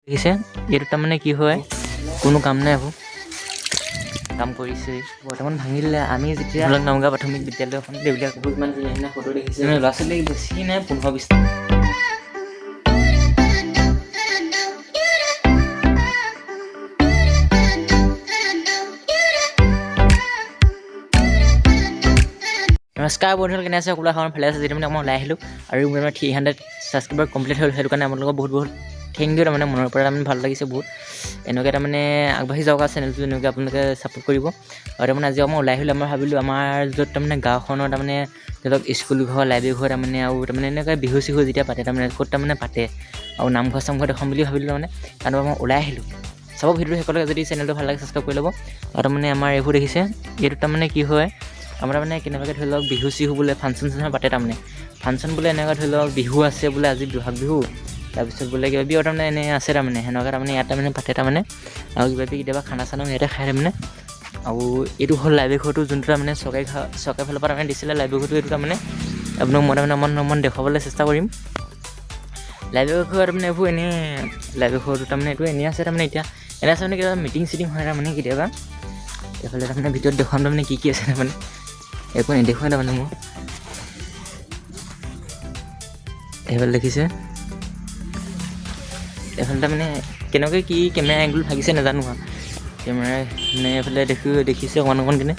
দেখিছে, এইটো তাৰমানে কি হয়, কোনো কাম নাই। এইবোৰ কাম কৰিছে, বৰ্তমান ভাঙি দিলে। আমি যেতিয়া নগাঁও প্ৰাথমিক বিদ্যালয়খন, এইবিলাক ইমান ধুনীয়া ধুনীয়া ফটো দেখিছে। মানে ল'ৰা ছোৱালী বেছি নাই, 15-20। নমস্কাৰ বন্ধুসকল, কেনে আছে সকলো? এখন ভালে আছে। যিটো মানে মই ওলাই আহিলোঁ আৰু মোৰ মানে 300 ছাবস্ক্ৰাইবাৰ কমপ্লিট হ'ল। সেইটো কাৰণে আপোনালোকক বহুত বহুত thank U. তাৰমানে মনৰ পৰা তাৰমানে ভাল লাগিছে বহুত। এনেকৈ তাৰমানে আগবাঢ়ি যাওক আৰু চেনেলটো এনেকৈ আপোনালোকে ছাপোৰ্ট কৰিব। আৰু তাৰমানে আজি মই ওলাই আহিলোঁ, আমাৰ ভাবিলোঁ আমাৰ য'ত তাৰমানে গাঁওখনৰ তাৰমানে ধৰি লওক স্কুল ঘৰ, লাইব্ৰেৰী ঘৰ, তাৰমানে আৰু তাৰমানে এনেকৈ বিহু চিহু যেতিয়া পাতে, তাৰমানে ক'ত তাৰমানে পাতে আৰু নামঘৰ চামঘৰ দেখাম বুলি ভাবিলোঁ। তাৰমানে কাৰণ মই ওলাই আহিলোঁ। চাব ভিডিঅ'টো শেষলৈকে। যদি চেনেলটো ভাল লাগে, ছাবস্ক্ৰাইব কৰি ল'ব। আৰু তাৰমানে আমাৰ এইবোৰ দেখিছে, এইটো তাৰমানে কি হয়, আমাৰ তাৰমানে কেনেবাকৈ ধৰি লওক বিহু চিহু বোলে ফাংচন চাংচন পাতে। তাৰমানে ফাংচন বোলে এনেকুৱা ধৰি লওক বিহু আছে বোলে, আজি বহাগ বিহু, তাৰপিছত বোলে কিবা কিবি আৰু তাৰমানে এনেই আছে, তাৰমানে সেনেকুৱা তাৰমানে ইয়াত তাৰমানে পাতে। তাৰমানে আৰু কিবা কিবি কেতিয়াবা খানা চানাও ইয়াতে খায় তাৰমানে। আৰু এইটো হ'ল লাইব্ৰেৰী ঘৰটো, যোনটো তাৰমানে চৰকাৰী ফালৰ পৰা তাৰমানে দিছিলে লাইব্ৰেৰী ঘৰটো। এইটো তাৰমানে আপোনাক মই তাৰমানে অকণমান অকণমান দেখুৱাবলৈ চেষ্টা কৰিম। লাইব্ৰেৰী ঘৰ তাৰমানে এইবোৰ এনেই, লাইব্ৰেৰী ঘৰটো তাৰমানে এইটো এনেই আছে। তাৰমানে এতিয়া এনেই আছে, মানে কিবা মিটিং চিটিং হয় তাৰমানে কেতিয়াবা। এইফালে তাৰমানে ভিতৰত দেখুৱাম, তাৰমানে কি কি আছে। তাৰমানে একো নেদেখুৱাই তাৰমানে মোৰ। এইফালে দেখিছে, এইফালে তাৰমানে কেনেকৈ কি কেমেৰা এংগল ভাগিছে নাজানো আৰু। কেমেৰা মানে এইফালে দেখিছে অকণমান অকণমান কেনে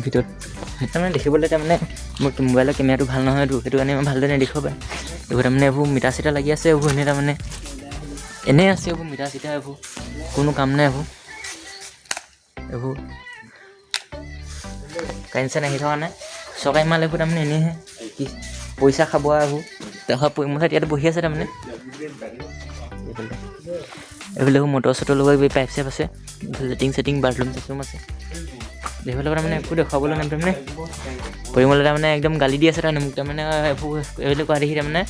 ভিতৰত তাৰমানে দেখিবলৈ। তাৰমানে মোৰ মোবাইলৰ কেমেৰাটো ভাল নহয়তো, সেইটো কাৰণে ইমান ভালদৰে নেদেখিব পাৰে। এইবোৰ তাৰমানে এইবোৰ মিটাৰ চিটাৰ লাগি আছে। এইবোৰ এনেই তাৰমানে এনেই আছে। এইবোৰ মিটাৰ চিটাৰ, এইবোৰ কোনো কাম নাই। এইবোৰ কাৰেণ্ট চাৰেণ্ট আহি থকা নাই। চৰকাৰী মাল এইবোৰ তাৰমানে এনেইহে কি পইচা খাব আৰু এইবোৰ। তাৰপৰা পৰিমল ইয়াতে বহি আছে। তাৰমানে এইফালে এইবোৰ মটৰ চটৰ লগোৱা কিবা পাইপ চাইপ আছে। এইফালে লেট্ৰিন চেটিং, বাথৰুম চাথৰুম আছে। এইফালে তাৰমানে একো দেখুৱাবলৈ নাই। তাৰমানে পৰিমলে তাৰমানে একদম গালি দি আছে। তাৰমানে মোক তাৰমানে এইবোৰ এইবিলাক কোৱা দেখি তাৰমানে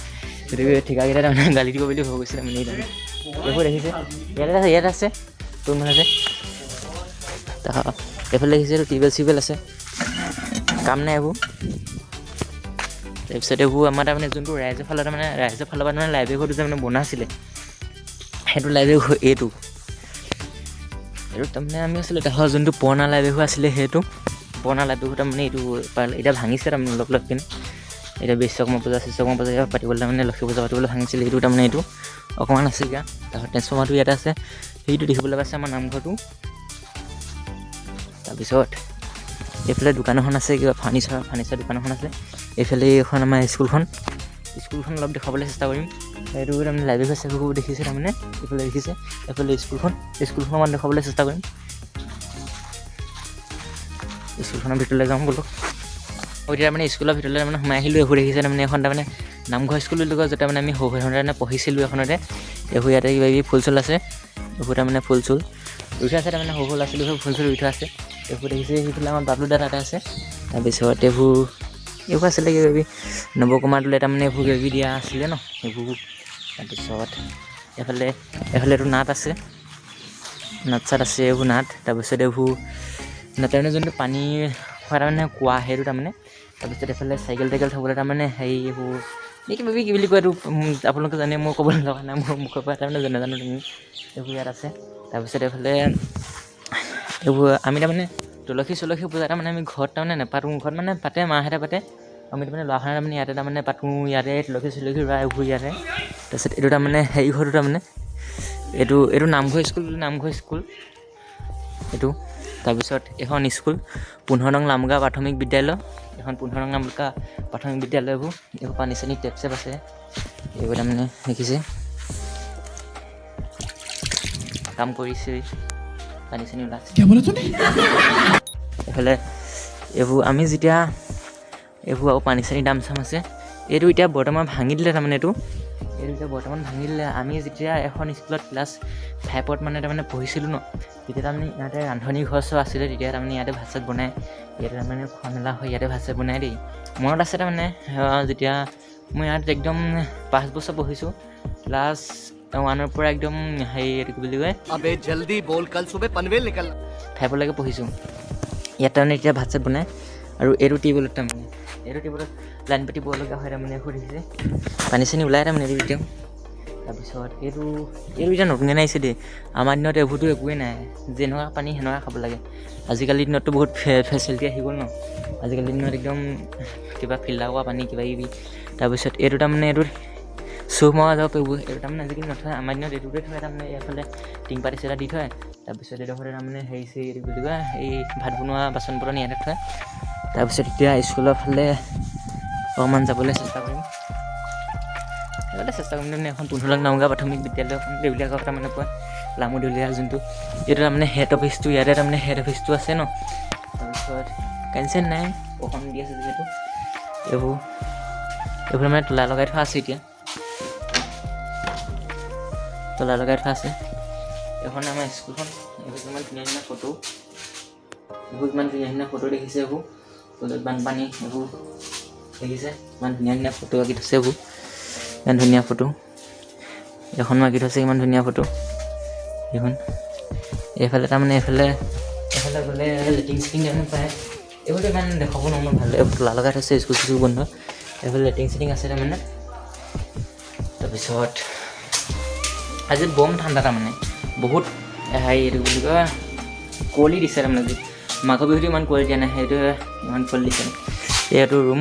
সেইটো ঠিকাকেইটা তাৰমানে গালি দিব বুলি ভয় গৈছে। তাৰমানে তাৰমানে এইবোৰ দেখিছে, ইয়াতে আছে, ইয়াত আছে পৰিমল আছে। তাৰপৰা এইফালে দেখিছে, টিউবৱেল চিউবেল আছে, কাম নাই এইবোৰ। তাৰপিছত এইবোৰ আমাৰ তাৰমানে যোনটো ৰাইজৰ ফালৰ, তাৰমানে ৰাইজৰ ফালৰ পৰা তাৰমানে লাইব্ৰেৰী ঘৰটো যে মানে বনাইছিলে, সেইটো লাইব্ৰেৰী ঘৰ এইটো। এইটো তাৰমানে আমি আছিলে তাৰপৰা যোনটো পুৰণা লাইব্ৰেৰী ঘৰ আছিলে, সেইটো পুৰণা লাইব্ৰেৰী ঘৰ তাৰমানে এইটো এতিয়া ভাঙিছে। তাৰমানে অলপ অলপ কিনে এতিয়া বিশ্বকৰ্মা পূজা চিশ্বকৰ্মা পূজা কিবা পাতিবলৈ, তাৰমানে লক্ষী পূজা পাতিবলৈ ভাঙিছিলে এইটো। তাৰমানে এইটো অকণমান আছে এতিয়া। তাৰপিছত ট্ৰেন্সফৰ্মাৰটো ইয়াতে আছে, সেইটো দেখিবলৈ পাইছে আমাৰ নামঘৰটো। তাৰপিছত এইফালে দোকান এখন আছে, কিবা ফাৰ্নিচাৰ দোকান এখন আছে। এইফালে এইখন আমাৰ স্কুলখন। স্কুলখন অলপ দেখুৱাবলৈ চেষ্টা কৰিম। এইটো তাৰমানে লাইব্ৰেৰী চাইব্ৰেৰী দেখিছে, তাৰমানে এইফালে দেখিছে, এইফালে স্কুলখন। স্কুলখন অকণমান দেখুৱাবলৈ চেষ্টা কৰিম। স্কুলখনৰ ভিতৰলৈ যাওঁ বোলো। এতিয়া তাৰমানে স্কুলৰ ভিতৰলৈ তাৰমানে সোমাই আহিলোঁ। এইবোৰ দেখিছে, তাৰমানে এখন তাৰমানে নামঘৰ স্কুল বুলি কয়, য'ত তাৰমানে আমি সৰু থাকোঁতে তাৰমানে পঢ়িছিলোঁ এখনতে। এইবোৰ ইয়াতে কিবা কিবি ফুল চুল আছে। এইবোৰ তাৰমানে ফুল চুল ৰুই থোৱা আছে। তাৰমানে সৰু সৰু ল'ৰা ছোৱালীবোৰ ফুল চুল ৰুই থোৱা আছে। এইবোৰ দেখিছে, সেইফালে আমাৰ বাবলু দা তাতে আছে। তাৰপিছত এইবোৰ আছিলে কিবা কিবি নৱকুমাৰ তোলে, তাৰমানে এইবোৰ কিবা কিবি দিয়া আছিলে ন সেইবোৰ। তাৰপিছত এইফালে এইটো নাট আছে, নাট চাট আছে, এইবোৰ নাট। তাৰপিছত এইবোৰ নাট তাৰমানে যোনটো পানী খোৱা তাৰমানে কুঁৱা, সেইটো তাৰমানে। তাৰপিছত এইফালে চাইকেল টাইকেল থ'বলৈ তাৰমানে হেৰি এইবোৰ এই কিবা কিবি কি বুলি কয় এইটো, আপোনালোকে জানে, মই ক'বলৈ লগা নাই। মোৰ মুখৰ পৰা তাৰমানে নাজানো তুমি। এইবোৰ ইয়াত আছে। তাৰপিছত এইফালে এইবোৰ আমি তাৰমানে তুলসী চুলসী পূজা তাৰমানে আমি ঘৰত তাৰমানে নাপাতোঁ। ঘৰত মানে পাতে, মাহঁতে পাতে। আমি তাৰমানে ল'ৰাখনে তাৰমানে ইয়াতে তাৰমানে পাতোঁ। ইয়াতে তুলসী চুলসী ৰোৱা এইবোৰ ইয়াতে। তাৰপিছত এইটো তাৰমানে হেৰি ঘৰটো, তাৰমানে এইটো নামঘৰ স্কুল, নামঘৰ স্কুল এইটো। তাৰপিছত এইখন স্কুল 15 নং লামগাঁও প্ৰাথমিক বিদ্যালয়। এইখন 15 নং লামগাঁও প্ৰাথমিক বিদ্যালয়। এইবোৰ পানী চানী টেপ চেপ আছে। এইবোৰ তাৰমানে দেখিছে, কাম কৰিছে, পানী চানী ওলাইছে। क्या बोला तूने? এইফালে এইবোৰ আমি যেতিয়া এইবোৰ আৰু পানী চানী দাম চাম আছে। এইটো এতিয়া বৰ্তমান ভাঙি দিলে। তাৰমানে এইটো এতিয়া বৰ্তমান ভাঙি দিলে। আমি যেতিয়া এখন স্কুলত ক্লাছ 5ত মানে তাৰমানে পঢ়িছিলোঁ ন, তেতিয়া তাৰমানে ইয়াতে ৰান্ধনি ঘৰ চৰ আছিলে। তেতিয়া তাৰমানে ইয়াতে ভাত চাত বনায়, ইয়াতে তাৰমানে খোৱা মেলা হয়, ইয়াতে ভাত চাত বনায় দেই। মনত আছে তাৰমানে যেতিয়া মই ইয়াত একদম 5 বছৰ পঢ়িছোঁ, ক্লাছ 1ৰ পৰা একদম হেৰি এইটো কি বুলি কয়, अबे जल्दी बोल, कल सुबह पनवेल निकल 5লৈকে পঢ়িছোঁ ইয়াত। তাৰমানে এতিয়া ভাত চাত বনায় আৰু এইটো টেবুলত, তাৰমানে এইটো টেবুলত লাইন পাতিব লগা হয়। তাৰমানে সুধিছে, পানী চানী ওলাই। তাৰমানে এইটো এতিয়া তাৰপিছত এইটো এতিয়া নতুনকৈ আহিছে দেই। আমাৰ দিনত এইবোৰতো একোৱেই নাই, যেনেকুৱা পানী সেনেকুৱা খাব লাগে। আজিকালিৰ দিনততো বহুত ফেচিলিটি আহি গ'ল ন। আজিকালিৰ দিনত একদম কিবা ফিল্টাৰ কৰা পানী, কিবা কিবি। তাৰপিছত এইটো তাৰমানে এইটোত চুপ মৰা যাব পাৰিব। এইটো তাৰমানে আজিকালি নথয়, আমাৰ দিনত এইটোতে থয়। তাৰমানে এইফালে টিংপাত এটা দি থয়। তাৰপিছত এইডোখৰতে তাৰমানে হেৰি চেৰি, এইটো বুলি কয়, এই ভাত বনোৱা বাচন বৰ্তন ইয়াতে থয়। তাৰপিছত এতিয়া স্কুলৰ ফালে অকণমান যাবলৈ চেষ্টা কৰিম, যাবলৈ চেষ্টা কৰিম। তাৰমানে এখন 15 লাখ নগাঁও প্ৰাথমিক বিদ্যালয়খন দেউলীয়া গাঁও তাৰমানে পোৱা লামু দেউলীয়া যোনটো, এইটো তাৰমানে হেড অফিচটো ইয়াতে, তাৰমানে হেড অফিচটো আছে ন। তাৰপিছত কেঞ্চেল নাই, অসম দি আছে যিহেতু। এইবোৰ মানে তলা লগাই থোৱা আছে, এতিয়া তলা লগাই থোৱা আছে। এইখন আমাৰ স্কুলখন। এইবোৰ কিমান ধুনীয়া ধুনীয়া ফটো, এইবোৰ কিমান ধুনীয়া ধুনীয়া ফটো দেখিছে। এইবোৰ স্কুলত বানপানী, এইবোৰ দেখিছে, ইমান ধুনীয়া ধুনীয়া ফটো আঁকি থৈছে। এইবোৰ ইমান ধুনীয়া ফটো, এইখনো আঁকি থৈছে, ইমান ধুনীয়া ফটো এইখন। এইফালে তাৰমানে এইফালে গ'লে লেট্ৰিন চেটিং তাৰমানে পায়। এইবোৰতো ইমান দেখাব নোৱাৰোঁ ভালদৰে, এইবোৰ তলা লগাই থৈছে, স্কুল চিস্কুল বন্ধ। এইফালে লেট্ৰিন চেটিং আছে তাৰমানে। তাৰপিছত আজি বম ঠাণ্ডা, তাৰমানে বহুত হেৰি, এইটো বুলি কয়, কুঁৱলী দিছে। তাৰমানে আজি মাঘৰ বিহুতো ইমান কুঁৱলী দিয়া নাই, সেইটো ইমান কুঁৱলী দিছে। এইটো ৰুম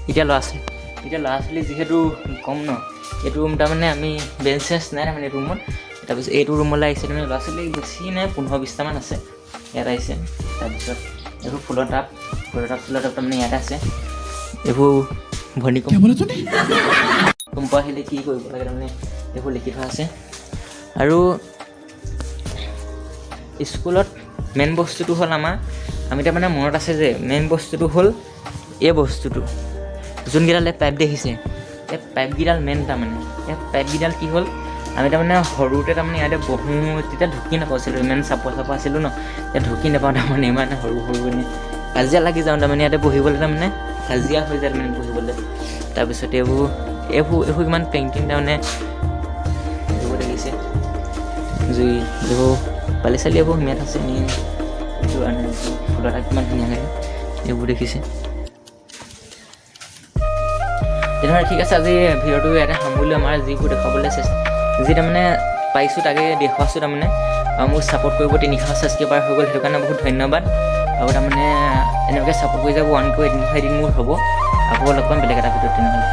এতিয়া ল'ৰা ছোৱালী যিহেতু কম ন, এইটো ৰুম তাৰমানে আমি বেঞ্চ চেঞ্চ নাই তাৰমানে এইটো ৰুমত। তাৰপিছত এইটো ৰুমলৈ আহিছে, তাৰমানে ল'ৰা ছোৱালী বেছি নাই, 15-20টামান আছে, ইয়াত আহিছে। তাৰপিছত এইবোৰ ফুলৰ টাব, ফুলৰ টাব তাৰমানে ইয়াতে আছে। এইবোৰ ভূমিকম্প কম্প আহিলে কি কৰিব লাগে, তাৰমানে এইবোৰ লিখি থোৱা আছে। আৰু স্কুলত মেইন বস্তুটো হ'ল আমাৰ, আমি তাৰমানে মনত আছে যে মেইন বস্তুটো হ'ল এই বস্তুটো, যোনকেইডাল এই পাইপ দেখিছে, এই পাইপকেইডাল মেইন। তাৰমানে এই পাইপকেইডাল কি হ'ল, আমি তাৰমানে সৰুতে তাৰমানে ইয়াতে বহোঁ, তেতিয়া ঢুকি নাপাইছিলোঁ, ইমান চাপৰ চাপৰ আছিলোঁ ন, তেতিয়া ঢুকি নাপাওঁ। তাৰমানে ইমান সৰু সৰু, এনেই কাজিয়া লাগি যাওঁ তাৰমানে ইয়াতে বহিবলৈ, তাৰমানে কাজিয়া হৈ যায় তাৰমানে বহিবলৈ। তাৰপিছত এইবোৰ কিমান পেইণ্টিং, তাৰমানে এইবোৰ দেখিছে, জুই, এইবোৰ বালি চালি, এইবোৰ মেট আছে এনেই। এইটো ফুলৰ এটা কিমান ধুনীয়া লাগে, এইবোৰ দেখিছে। তেনেহ'লে ঠিক আছে, আজি ভিডিঅ'টো ইয়াতে সামৰিলোঁ। আমাৰ যিবোৰ দেখুৱাবলৈ চেষ্টা, যি তাৰমানে পাইছোঁ তাকে দেখুৱাইছোঁ তাৰমানে। আৰু মোক ছাপোৰ্ট কৰিব, 300 ছাবস্ক্ৰাইবাৰ হৈ গ'ল, সেইটো কাৰণে বহুত ধন্যবাদ। আৰু তাৰমানে এনেকৈ ছাপোৰ্ট কৰি যাব, 1K এদিন এদিন মোৰ হ'ব। আকৌ লগ পাম বেলেগ এটা ভিডিঅ'ত তেনেহ'লে।